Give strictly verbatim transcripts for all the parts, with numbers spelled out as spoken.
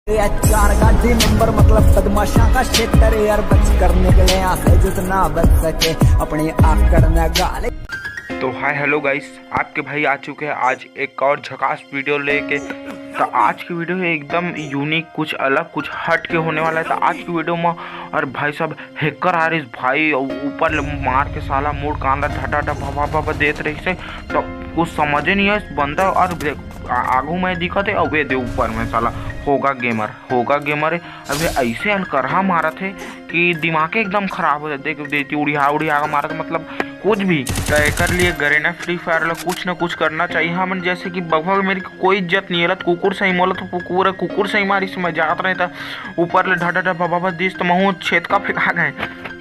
ये चार गांधी नंबर मतलब बदमाशा का क्षेत्र है यार, बच कर निकले यहाँ से जितना बच सके अपनी आकड़ में गाले। तो हाय हेलो गाइस, आपके भाई आ चुके हैं आज एक और झकास वीडियो लेके। तो आज की वीडियो है एकदम यूनिक, कुछ अलग, कुछ हट के होने वाला है। तो आज की वीडियो में, और भाई साहब, हैकर आ रही भाई, और ऊपर ले मार के साला मोड़ कांदा ढटा ढटा भा भा भा देत रही से। तो कुछ समझे नहीं है बंदा, और देख, आ-, आगू में दिखत है, अबे दे ऊपर में साला होगा गेमर, होगा गेमर है। अबे ऐसे अलकरहा मारत है कि दिमाग एकदम खराब हो जाता है। देख देती उड़िया उड़िया के मारत, मतलब कुछ भी। तो एकर लिए गरेना फ्री फायर ला कुछ ना कुछ करना चाहिए। हमन जैसे कि बघवा के मेरे को कोई इज्जत नहीं है, तो कुकुर सही मोला तो कुकुर है, कुकुर सही मारी से मैं जात रहे था ऊपर ले ढा ढा ढा भा भा दिस, तो महूँ छेद का फेंका गए।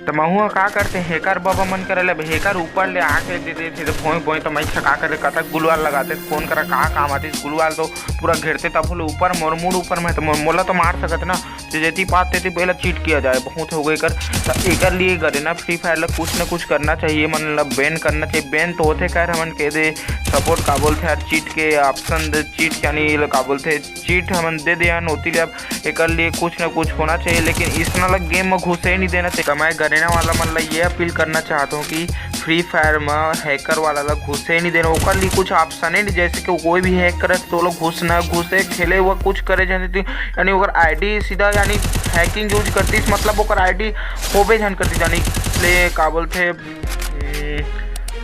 तो महूँ का करते, हैकर बाबा मन करे ले, हैकर ऊपर ले आके दे देते तो भोंय भोंय, तो मैं छका करे कतक गुलवाल लगाते, फोन करा कहाँ काम आते गुलवाल, तो पूरा घेरते तब होले ऊपर मोर मुड़ ऊपर में, तो मो-, मोला तो मार सकत ना, तो जेती पात तेती पहला चीट किया जाए, बहुत हो गए कर। तो एकर लिए गरेना फ्री फायर ला कुछ ना कुछ करना चाहिए, मन ला बैन करना चाहिए। बैन तो होते खैर हमन के दे सपोर्ट का बोलते यार, चीट के ऑप्शन दे, चीट यानी ये ला का बोलते चीट हमन दे दे यार नोती ले। अब एकर लिए कुछ ना कुछ होना चाहिए, लेकिन इसना ला गेम में घुसे ही नहीं देना चाहिए। कमाए गरेना वाला मन ला ये अपील करना चाहता हूँ कि फ्री फायर में हैकर वाला ला घुसे ही नहीं देना, ओकर लिए कुछ ऑप्शन है नहीं, जैसे कि कोई भी हैक करे तो लोग घुसना, घुसे खेले, वो कुछ करे जाने दी, यानी ओकर आईडी सीधा यानी हैकिंग यूज करती, मतलब ओकर आईडी होबे झन करती, यानी ले का बोलते हम्म,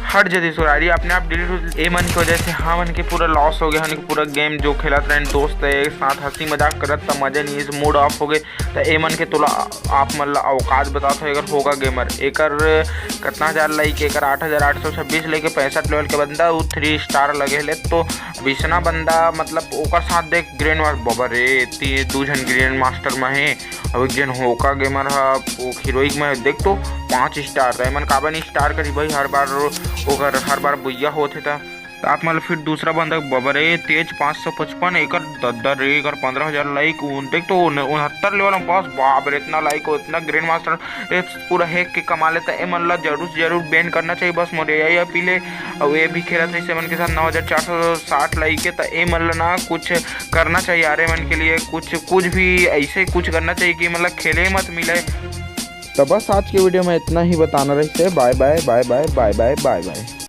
हट जती सोरारी अपने आप डिलीट हो। ए मन की वजह से हमन के पूरा लॉस हो गया, हमन के पूरा गेम जो खेलत रहन दोस्त है साथ हंसी मजाक करत त मजा नहीं, इस मूड ऑफ हो गए। त ए मन के तोला आप मन ला औकात बतात हो, एकर होगा गेमर, एकर कितना हजार लाइक, एकर आठ हजार आठ सौ छब्बीस लेके पैंसठ लेवल के बंदा, वो थ्री स्टार लगे ले। तो बिसना बंदा मतलब ओकर साथ देख ग्रेन वार बाबा रे, ती दू झन ग्रैंड मास्टर में है। अब एक जन होका गेमर ह, वो हीरोइक में देख तो पाँच स्टार रहे, मन काबर नहीं स्टार करी भाई, हर बार ओकर हर बार बुइया होत है। त आप मतलब फिर दूसरा बंदा बबरे तेज पाँच सौ पचपन, एकर दद्दा रे, एकर पंद्रह हजार लाइक, उन देख तो उन-, उनहत्तर लेवल में बस, बाप रे, इतना लाइक हो, इतना ग्रैंड मास्टर, ये पूरा हैक के कमा लेता। ए मन ला जरूर से जरूर बैन करना चाहिए, बस मोर यही अपील है। और ये भी खेलत है इसे मन के साथ नौ हजार चार सौ साठ लाइक है, तो ए मन ला ना कुछ करना चाहिए यार, ए मन के लिए कुछ, कुछ भी ऐसे कुछ करना चाहिए कि मतलब खेले मत मिले। तो बस आज के वीडियो में इतना ही बताना रही से। बाय बाय, बाय बाय, बाय बाय, बाय बाय।